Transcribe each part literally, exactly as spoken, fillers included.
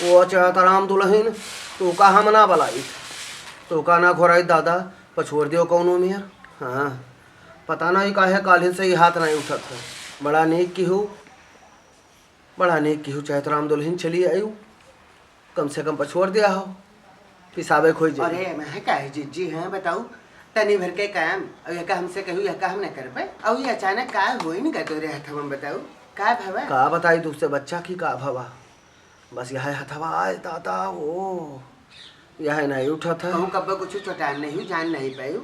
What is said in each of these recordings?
ओ चैतराम दुलहिन, तू का हम ना बलाई, तू का ना घोराई दादा, पछोर दियो कौनो मेर। हाँ, पता नहीं काहे काल्हिन से ही हाथ नहीं उठत है। बड़ा नीक किहू, बड़ा नीक किहू चैतराम दुलहिन चली आयु, कम से कम पछोर दिया हो, पिसाबे खोई जाई। अरे, मैं काहे जिज्जी हैं, बताऊ, तनी भर के काम, और यह का हमसे कहू, यह का हम न करबे, और ये अचानक का होई न का तोरे हथवा में, बताऊ, का भवा? का बताई तुझसे बच्चा की का भवा, बस यह हथवा आए दादा हो, यह नहीं उठत है। कहूँ कब्बो कुछ चोटान नहीं, जान नहीं पायू।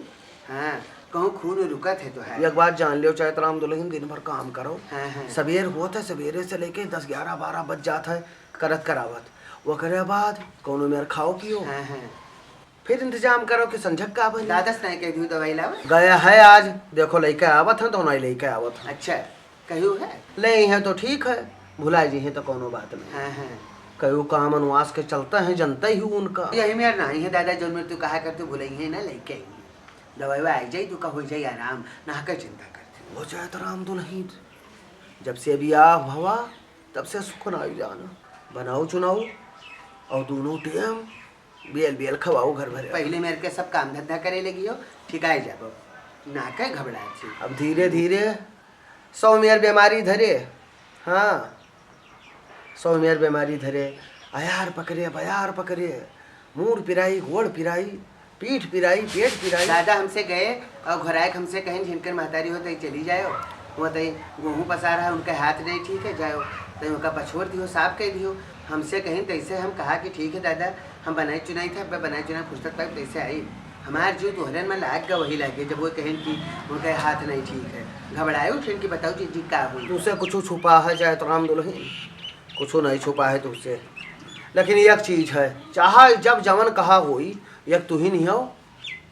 हाँ, कहूँ खून रुकत है तो है। एक बात जान लियो चैतराम दुलहिन, दिन भर काम करो। हाँ, हाँ। सबेर होत है, सबेरे से लेके दस, ग्यारह, बारह बज जात है करत करावत। ओकरे बाद कौनो मेर खाओ पियो। हाँ, हाँ। फिर इंतजाम करो कि संझक का बनी। दादा से नहीं कह दियो दवाई लावे। गया है आज, देखो लइके आवत है तो नहीं लइके आवत है। अच्छा। कहू है? ले हैं तो ठीक है, भुला जी हैं तो कौनो बात नहीं। हाँ, हाँ। कहू काम अनुवास के चलता है, जनता ही उनका। यही मेर नहीं है दादा, जौन मेर तू कहा कर तू भुलई है ना, लइके आई। दवाई आई जाई, तू का हो जाई आराम, ना का चिंता करती। हो जाए तो राम दुलहिन, जब से अभी आ भवा, तब से सुख ना आई जाना। बनाओ चुनाओ और दोनों टेम बेल बेल खवाओ घर भरे। पहले मेर के सब काम धंधा करे लगी हो, ठिकाए जाबो, ना के घबराए थी। अब धीरे धीरे सौ मेर बीमारी धरे, हाँ, सौ मेर बीमारी धरे, अयार पकड़े, बयार पकड़े, मूड़ पिराई, गोड़ पिराई, पीठ पिराई, पेट पिराई। दादा हमसे गए और घराए के हमसे कहें, "झिनकर महतारी हो, तई चली जायो, वहाँ तई गोहूँ पसार है, उनके हाथ नहीं ठीक है, जायो, तई उनका पछोर दियो, साफ कह दियो।" हमसे कहें, तैसे हम कहा कि, "ठीक है दादा, हम बनाई चुनाई थे, अब बनाई चुनाई फुर्सत पाई, तैसे आई।" हमार जीव तोहरन में लाग गवा, वही लागे, जब वो कहें कि उनका हाथ नहीं ठीक है। घबराए उठेन कि बताओ जिज्जी का हुई। तुझसे कुछ छुपा है चैतराम दुलहिन? कुछ नहीं छुपा है तुझसे, लेकिन एक चीज है, चाहे जब जवन कहा होई, एक तू ही नहीं हो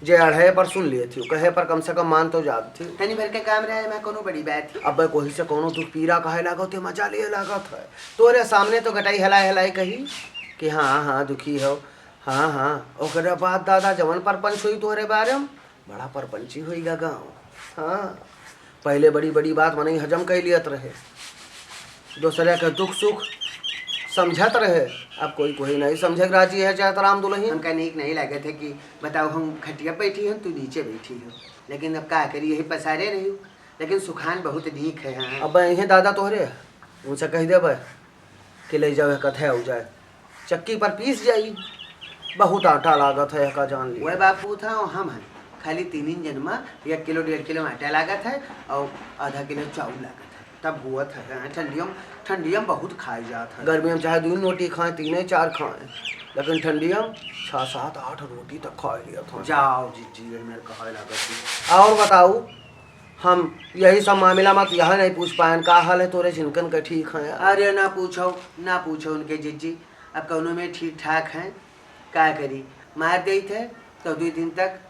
जे अढ़े पर सुन लिए थी, कहे पर कम से कम मान तो जात थी। तनी भर के काम रहे, मैं कोनो बड़ी बात थी। अब कोही से कोनो दुख पीरा कहे लागो ते मजा लिए लागत है। तोरे सामने तो गटाई हलाए हलाए कही कि हाँ, हाँ, दुखी हो, हाँ, हाँ, ओकरे बाद दादा जवन परपंच हुई तोहरे बारे में, बड़ा परपंची हुई गा गाँव। हाँ, पहले बड़ी बड़ी बात मनई हजम कइ लियत रहे, दूसरे के दुख सुख समझत रहे, अब कोई कोई नहीं समझे के राजी है चैतराम दुलहिन। हमका नीक नहीं लागत है कि बताओ हम खटिया बैठी हन, तू नीचे बैठी हो, लेकिन अब का करी, यही पसारे रही। लेकिन सुखान बहुत नीक है, हाँ। अब इहे दादा तोहरे, उनसे कह देबे कि ले जाओ, कथे हो जाए, चक्की पर पीस जाई। बहुत आटा लागत है, का जान ली। वह बापू था और हम हैं, खाली तीन जन में एक किलो, डेढ़ किलो आटा लागत है और आधा किलो चाउर लागत है, तब हुआ था। हाँ, ठंडियों में, ठंडियों में बहुत खाए जात है। गर्मियों में चाहे दो रोटी खाएं, तीन चार खाएं, लेकिन ठंडियों में छः, सात, आठ रोटी तक खाए लिया था। जाओ जी, जी, ये मेरे कहा लागत है। और बताओ, हम यही सब मामला मत यहाँ नहीं पूछ पाएन, का हाल है तोरे झिनकन के, ठीक हैं? अरे ना पूछो, ना पूछो उनके जिज्जी, अब कौनो में ठीक ठाक हैं, का करी, मार देइत है तो दो दिन तक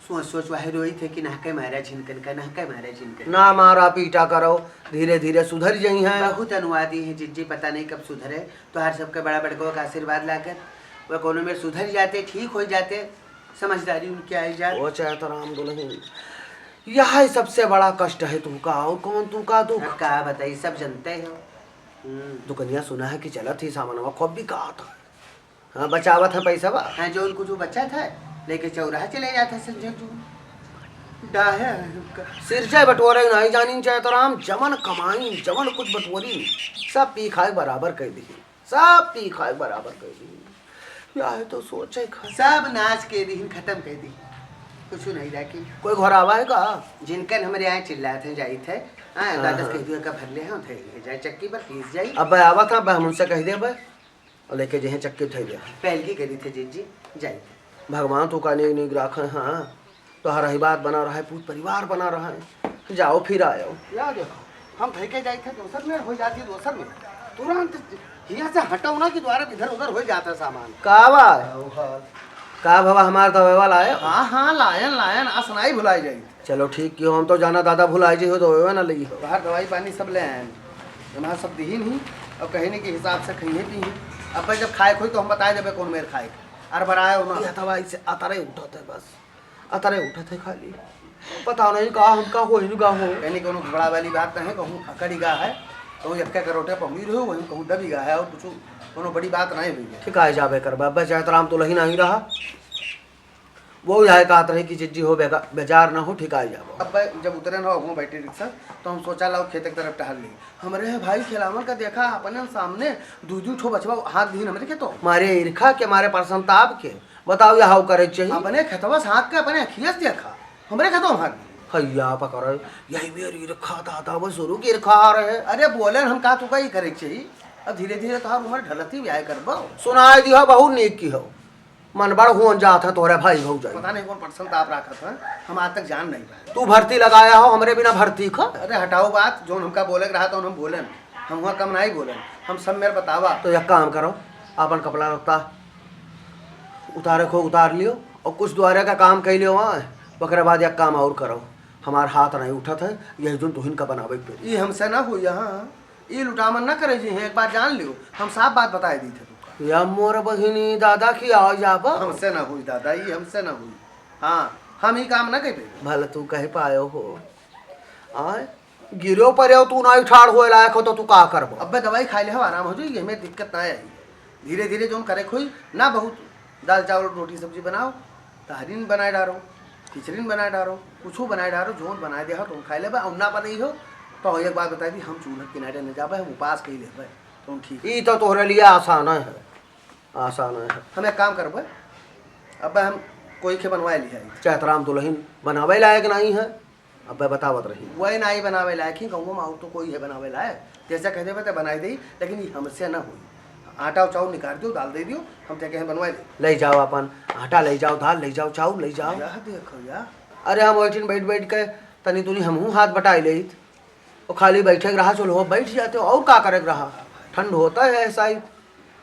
सोच सोच वही रोइत है कि नहके मारा झिनकन का, नहके मारा झिनकन का। ना मारा पीटा करो, धीरे धीरे सुधर जइहैं। बहुत अनुवादी हैं जिज्जी, पता नहीं कब सुधरे, तोहार सबके बड़ा बड़को का आशीर्वाद लाकर वह कौनो में सुधर जाते, ठीक हो जाते, समझदारी उनके आई जात। ओ चैतराम दुलहिन, यह सबसे बड़ा कष्ट है तुमका, और कौन तुमका दुख? अब का बताई, सब जनते हो। हम्म। दुकनिया सुना है कि चलत ही सामानवा खूब बिकात है। हाँ, बचावत है पैसा बा। हाँ, जो उनको जो बचा था, लेके चौराहा चले जात है संजय जी। डाहे है उनका। सिरजय बटोरे नहीं जानी चैतराम, जवन कमाई, जवन कुछ बटोरी, सब पी खाए बराबर कर दी। सब पी खाए बराबर कर दी। या है तो सोचे खा। सब नाश के दीहिन, खत्म कर दी, कुछ नहीं रखी। कोई घर आवा है का? जिनकन हमरे यहाँ चिल्लात हैं, जाइत है, हाँ, हाँ, दादस हाँ। कह दियो का भर ले, हाँ, उठाई ले जाए, चक्की पर पीस जाई। अब आवा था, अब हम उनसे कह दे, अब लेके जे हैं चक्की उठाई ले। पहलगी करी थे जिज्जी, जाइत है। भगवान तो का नीक नीक राखे, हाँ। तोहर ही बात बना रहा है, पूत परिवार बना रहा है। जाओ फिर आयो। या देखो, हम धई के जाइत है दोसर में, हो जाती है दोसर में। तुरंत हिया से हटो ना कि द्वारा इधर उधर हो जाता है सामान। का बा? आओ हाल। का भवा हमार दवाई वाला आयो? हाँ, हाँ, लायन, लायन, अस नाई भुलाई जाई। चलो ठीक कियो, हम तो जाना दादा भुलाई जाई हो, दवाई ना लई हो। बाहर दवाई पानी सब ले आयन। हमार सब दिहिन ही, और कहीं नहीं के हिसाब से खइहे पीहे। अब भाई जब खाए खोई तो हम बताए देबे कौन मेर खाए। अरे बराए हो ना। या दवाई से अतरे उठत है बस। अतरे उठत है खाली। पता नहीं का हमका होइन गा हो। यानी कोनो घबरा वाली बात नहीं, कहूँ अकड़ी गा है, कहूँ एक्के करोटे पहुँच रहे हो, वहीं कहूँ दबी गा है और कुछ कोनो बड़ी बात नाहीं हुई है। ठिकाए जाबे करबा, अब्बे चैतराम दुलहिन नाहीं रहा। वो यह कहत रही कि जिज्जी हो बेगा-, बेजार न हो, ठिकाए जाबो। अब्बे जब उतरे न हो, हुआँ बैठे रिक्शा, तो हम सोचा लाओ खेते की तरफ टहल ली। हमरे है भाई खेलावन का देखा, अपने सामने दुइ दुइ ठो बचवा हाथ दीन हमरे खेतो। मारे इरखा के, मारे परसंताप के, बताओ यह हाउ करे चाहिए। अपने खेतवा से हाथ के अपने अखिया से देखा, हमरे खेतो हाथ दीन। हैया पकड़, यही मेरी इरखा दादा वो शुरू की इरखा आ रहे। अरे बोले हम का तू का ही करे चाहिए। अब धीरे धीरे तोहार उम्र ढलती ब्याह करबो। सुनाई दिया बहुत नीक की हो। मन बड़ हुअन जात है तोहरे भाई भौजाई। पता नहीं कौन परसंताप राखत है, हम आज तक जान नहीं पाए। तू भर्ती लगाया हो, हमरे बिना भर्ती ख। अरे हटाओ बात, जौन हमका बोले के रहा तौन हम बोलेन, हम हुआँ कम नहीं बोलेन, हम सब मेर बतावा। तो एक काम करो, आपन कपड़ा लत्ता उतारे को उतार लियो और कुछ द्वारे का काम कइ लियो वहाँ, ओकरे बाद एक काम और करो, हमार हाथ नहीं उठत है, यही दिन तुहिन का बनावे के पड़ी। ई हमसे ना हुई, हाँ। ई लुटामन ना करे जी हैं, एक बार जान लियो, हम साफ बात बताए दी थे तुमका। या मोर बहिनी, दादा की आओ जाबा। हमसे ना हुई दादा, ई हमसे ना हुई। हाँ, हम ई काम ना कह पे। भले तू कह पायो हो। आय, गिरो पड़े हो, तू ना ठाड़ होए लायक हो तो तू का करबो? अब्बे दवाई खाए ले हो, आराम हो जाई, हमें दिक्कत ना आई। धीरे धीरे जौन करे खोई ना, बहुत दाल चावल रोटी सब्जी बनाओ, तहरीन बनाए डारो, खिचड़ीन बनाए डारो, कुछो बनाए डारो, जौन बनाए दे हो तुम खाए लेबे। और ना बनाई हो तो एक बात बताई दी, हम चूल्हा किनारे न जाबे, हम उपास कही लेबे। तुम ठीक ई तो तोहरे लिए आसान है, आसान है। हम एक काम करबे, अब हम कोई के बनवाए लिया। चैतराम दुलहिन बनावे लायक नहीं है, अब्बे बतावत रही। वही नाई बनावे लायक ही, गाँव में और तो कोई है बनावे लायक। जैसे कह देबे तो बनाई देई, लेकिन ई हमसे ना होई। आटा और चाउर निकाल दियो, दाल दे दियो, हम ते कहे बनवाए ले। ले जाओ अपन आटा, ले जाओ दाल, ले जाओ चाउर, ले जाओ। यह देखो यार। अरे हम ओइठिन बैठ बैठ के तनी तुनी हमहू हाथ बटाई लेइत। वो खाली बैठे के रहा, चलो बैठ जाते हो, और का करे के रहा? ठंड होता है ऐसा ही।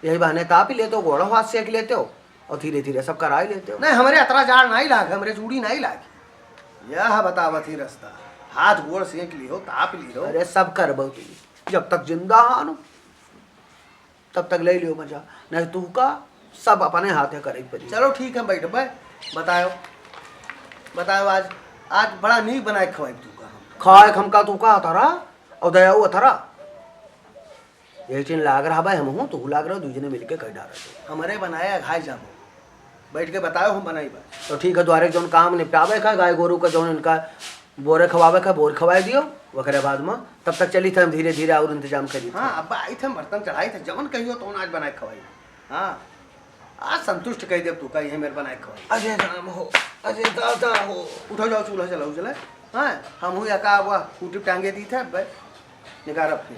यही बहाने ताप ही लेते हो, गोड़ा हाथ सेक लेते हो। और धीरे धीरे सब कराई लेते हो। नहीं, हमरे अतरा जाड़ नहीं लाग, हमरे चूड़ी नहीं लाग। यह बतावत ही रास्ता, हाथ गोड़ सेक लियो, ताप लियो। अरे सब करबो तू, जब तक जिंदा हानो तब तक ले लियो मजा, नहीं तू का सब अपने हाथे करे के पड़ी। चलो ठीक है, बैठ बे, बतायो, बतायो आज, आज बड़ा नीक बनाए खवाई तू का हम। खाए हमका तू का अतरा और दया वो अतरा। यही चीन लाग रहा भाई, हम हूँ, तू लाग रहा, दुइ जने मिलके कह डारा। हमरे बनाए अघाई जाबो। बैठ के बताओ, हम बनाई बा। तो ठीक है, द्वारे जौन काम निपटावे का, गाय गोरू का जौन इनका बोरे खवावे का, बोर खवाए दियो, ओकरे बाद में तब तक चली थे हम धीरे धीरे और इंतजाम करी थे। हाँ, अब्बा आई थे, बर्तन चढ़ाई थे, जौन कहियो तौन आज बनाए खवाई। हाँ, आज संतुष्ट कह देब तू का, यही मेरे बनाए खवाई। अरे राम हो, अरे दादा हो। उठो जाओ, चूल्हा जलाओ, जला। हाँ, हम हूँ या का, वह खूंटी टांगे दी थे, अब्बे निकारब फिर।